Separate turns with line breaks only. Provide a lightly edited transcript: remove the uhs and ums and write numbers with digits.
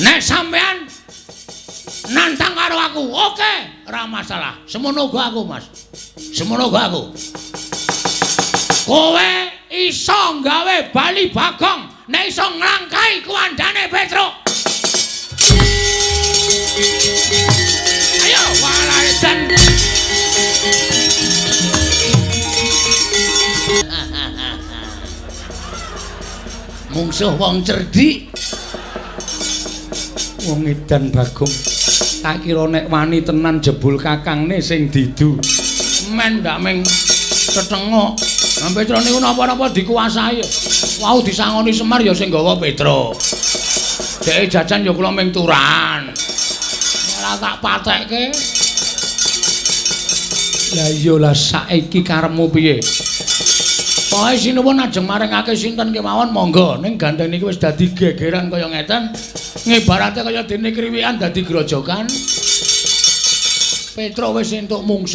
Nek sampean nantang karo aku, oke, ora masalah. Semono uga aku, Mas. Semono uga aku. Kowe iso gawe Bali Bagong nek iso nglangkai kuwandane Petruk. Ayo, walah edan. Mungsuh wong cerdik. Wong edan Bagong. Tak kira nek wani tenan jebul kakangne sing didu. Men ndak ming tetengok. Nah, Petruk niku napa-napa dikuasai. Wau disangoni Semar ya sing gawa Petruk. Dheke jajan ya kula ming turan. Malah tak patekke. Lah iya lah saiki karepmu piye? Pokoke sinuwun ajeng maringake sinten kemawon monggo. Ning gandeng niki wis dadi gegeran kaya ngeten. Ngibarate kaya dene kriwikan dadi grojogan. Petruk wis entuk mungsuh.